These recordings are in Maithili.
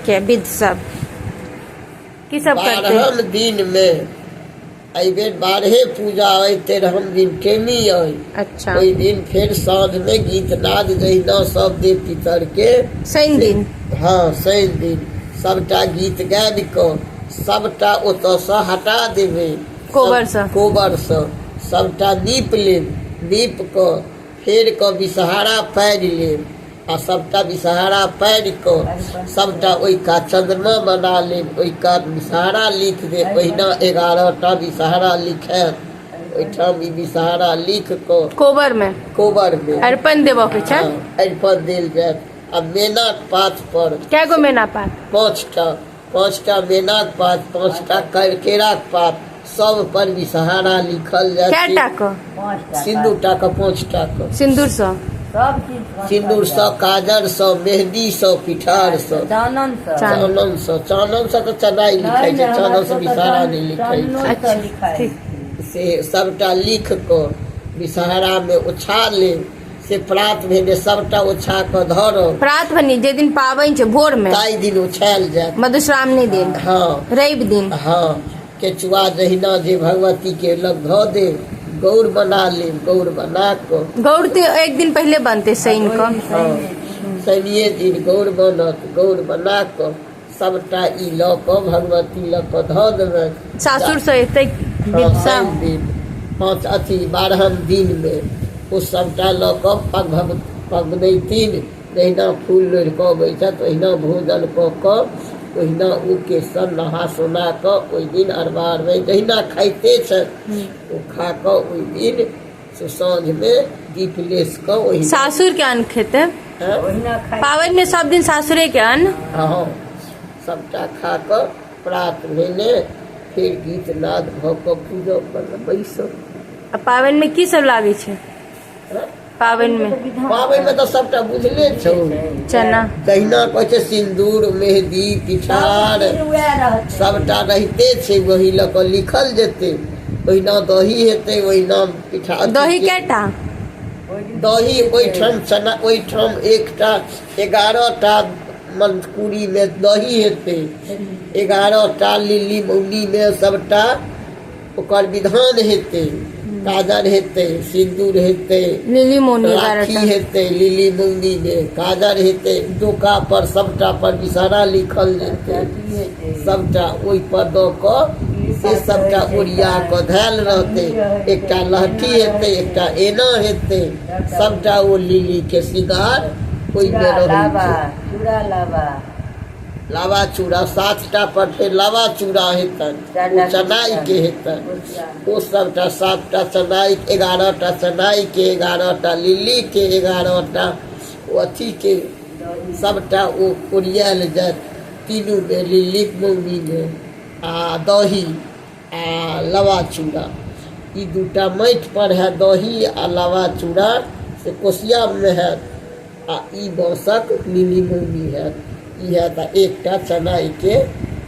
के विध सब की सब करते? 12 दिन मे एहि बेर 12 पूजा अइ, 13 दिन टेमी अइ। अच्छा। ओहि दिन फेर साँझ मे गीत नाद जहिना सब देव पितर के शनि दिन। हँ, शनि दिन सबटा गीत गाबि कऽ सबटा ओतऽ सँ हटा देबै। कोबर सँ। कोबर सँ सबटा नीप लेब, नीप कऽ फेर कऽ विषहारा पारि लेब आ सबटा विषहारा पारि कऽ सबटा ओहि कात चन्द्रमा बना लेब, ओहि कात विषहारा लिख देब। ओहिना 11 टा विषहारा लिखायत, ओहिठाम ई विषहारा लिख कऽ कोबर मे, कोबर मे अरिपन देबऽ के छै। हँ, अरिपन देल जायत आ मेनाक पात पर। कए गो मेना पात? 5टा। 5टा मेनाक पात, 5टा केराक पात, सब पर विषहारा लिखल जायत। कएटा क? सिन्दूर टा क, 5टा क। सिन्दूर सँ? सिन्दूर सँ, काजर सँ, मेहदी सँ, पिठार सँ, चानन सँ। चानन सँ। चानन सँ तऽ चनाइ लिखै छै, चानन सँ विषहारा नहि लिखै छै। अच्छा, ठीक। से सबटा लिख कऽ विषहारा मे ओछा लेब, से प्रात भेने सबटा ओछा कऽ धरब। प्रात भेने जे दिन पाबनि छै भोर मे, ताहि दिन ओछायल जायत। मधुश्रावणी दिन? हँ। रवि दिन? हँ। केचुआ जहिना जे भगवती के लग धऽ देब, गौर बना लेब, गौर बना कऽ। गौर तऽ एक दिन पहिले बनतै, शनि कऽ। हँ, शनिये दिन गौर बनत। गौर बना कऽ सबटा ई लऽ कऽ भगवती लऽ कऽ धऽ देबनि। सासुर सँ एतै? हँ, शनि दिन पाँच अथी 12 दिन मे ओ सबटा लऽ कऽ पबनैतिन जहिना फूल लोढ़ि कऽ अबै छथि, ओहिना भोजन कऽ कऽ, ओहिना ओ केशव नहा सोना कऽ ओहि दिन अरबा अरबाइन जहिना खाइते छथि, ओ खा कऽ ओहि दिन से साँझमे दीप लेस कऽ ओहि सासुर के अन्न खेतै पाबनि मे सब दिन, सासुरे के अन्न? हँ, सबटा खा कऽ प्रात भेने फेर गीत नाद भऽ कऽ पूजा पर बैसब। आ पाबनि मे की सब लागै छै पाबनि मे? पाबनि मे तऽ सबटा बुझले छौ। चना। तहिना कहै छै, सिन्दूर, मेहदी, पिठार सबटा रहिते छै, वही लऽ कऽ लिखल जेतै। ओहिना दही हेतै, ओहिना पिठार। दही कएटा? दही ओहिठाम चना, ओहिठाम एकटा 11टा मंदकुरी मे दही हेतै, 11टा लिल्ली मौनी मे सबटा ओकर विधान हेतै। काजर हेतै, सिन्दूर हेतै। लिली मौनी। राखी 11टा हेतै। लिली मौनी मे काजर हेतै, डोका पर सबटा पर विषहरा लिखल जेतै। सबटा ओहि पर दऽ कऽ से सबटा ओरिया कऽ धयल रहतै। एकटा लहठी हेतै, एकटा एना हेतै, सबटा ओ लिली के श्रृंगार ओहिमे रहै छै। चूड़ा लाबा। लाबा चूड़ा 7टा पर फेर लाबा चूड़ा हेतनि, ओ चनाइ के हेतनि। ओ सबटा 7टा चनाइ, 11टा चनाइ के, 11टा लिली के, 11टा ओ अथी के, सबटा ओ ओरियायल जायत तीनू मे, लिली मौनी मे। आ दही आ लाबा चूड़ा ई 2टा माटि पर हैत। दही आ लाबा चूड़ा से कोसियामे हैत आ ई बाँसक लिली मौनी हैत, ई हैत। आ एकटा चनाइके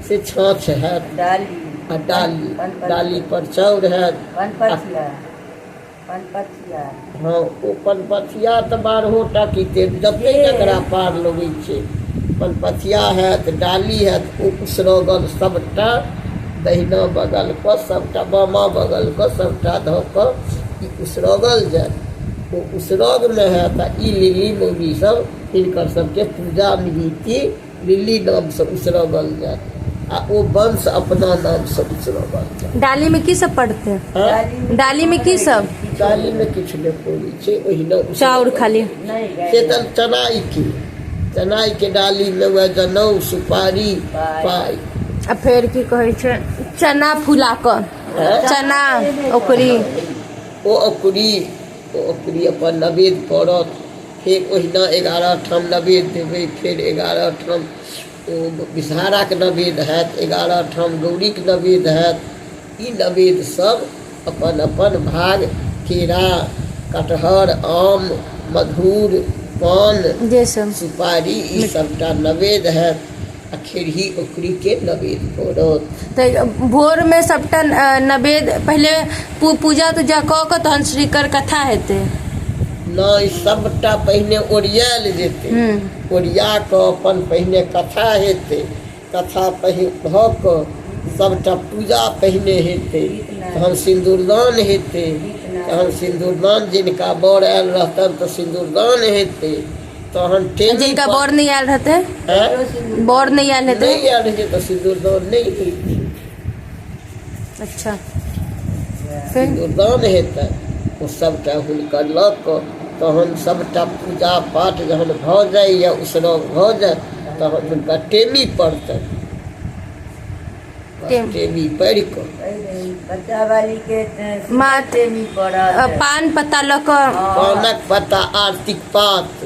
से छाँछ हैत। डाली। आ डाली, डाली पर चाउर हैत। पनपथिया, पनपथिया। हँ, ओ पनपथिया तऽ 12टा की जते जकरा पार लगै छै। पनपथिया हैत, डाली हैत, ओ उसरगल सबटा दहिना बगल कऽ, सबटा बामा बगल कऽ, सबटा धऽ कऽ ई उसरगल जायत। ओ उसरगमे हैत। आ ई लिली मौनी सब हिनकर सबके पूजा विधि लिली नामसँ उसरगल जायत आ ओ वंश अपना नामसँ उसरगल जायत। डाली में की सब पड़तै? हँ? डाली में की सब? डालीमे किछु नहि पड़ै छै, ओहिना उसरगल। चाउर खाली? से तऽ चनाइके, चनाइके डालीमे वएह जनउ, सुपारी, पाइ। आ फेर की कहै छै, चना फुला कऽ, चना ओकरी। ओ अकुरी, ओ अकुरी अपन नवेद करत। फेर ओहिना 11 ठाम नवेद देबै, फेर 11 ठाम ओ विषहाराके नवेद हैत, 11 ठाम गौरीके नवेद हैत। ई नवेद सब अपन अपन भाग, केरा, कटहर, आम, मधुर, पान, जे सब सुपारी, ई सबटा नवेद हैत आ खेरही ओकरीके नवेद पड़त। तऽ भोरमे सबटा नवेद पहिले पूजा तूजा कऽ कऽ तहन श्रीकर कथा हेतै? नहि, सबटा पहिने ओरियायल जेतै। ओरिया कऽ अपन पहिने कथा हेतै। कथा पहिने भऽ कऽ सभटा पूजा पहिने हेतै, तहन सिन्दूरदान हेतै। तहन सिन्दूरदान जिनका बर आयल रहतनि तऽ सिन्दूरदान हेतै। तहन टेमी जिनका बर नहि आयल रहतै? आँय? बर नहि आयल हेतै? नहि आयल रहै छै तऽ सिन्दूरदान नहि होइ छै। अच्छा, फेर सिन्दूरदान हेतै, ओ सभटा हुनकर लऽ कऽ तहन सभटा पूजा पाठ जहन भऽ जाइए, उसरग भऽ जाय, तहन हुनका टेमी पड़तनि। टेमी पढ़ि कऽ बच्चा वाली के माँ टेमी पड़त। पान पत्ता लऽ कऽ। पानक पत्ता, आरतीक पात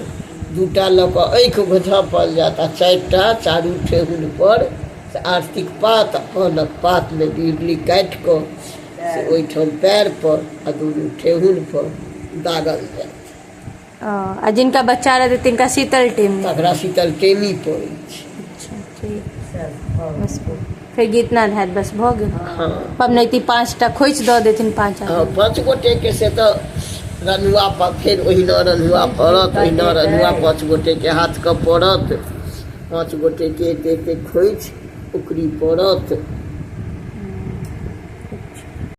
दूटा लऽ कऽ आँखि झाँपल जायत आ चारिटा चारू ठेहुन पर से आरतीक पात आ पानक पातमे बिरली काटि कऽ से ओहिठाम पैर पर आ दुनू ठेहुन पर दागल जायत। आ जिनका बच्चा रहतै तिनका शीतल टेमी, तकरा शीतल टेमी पड़ै छै। अच्छा, ठीक। बस, फेर गीत नाद हैत, बस भऽ गेल। हँ। पबनैती 5टा खोइछ दऽ देथिन, 5 हँ आदमी। 5 गोटेके से तऽ रन्हुआ पर फेर ओहिना रन्हुआ पड़त, ओहिना रन्हुआ 5गोटेके हाथके पड़त, 5 गोटेके एते एते खोइछ उकरी पड़त।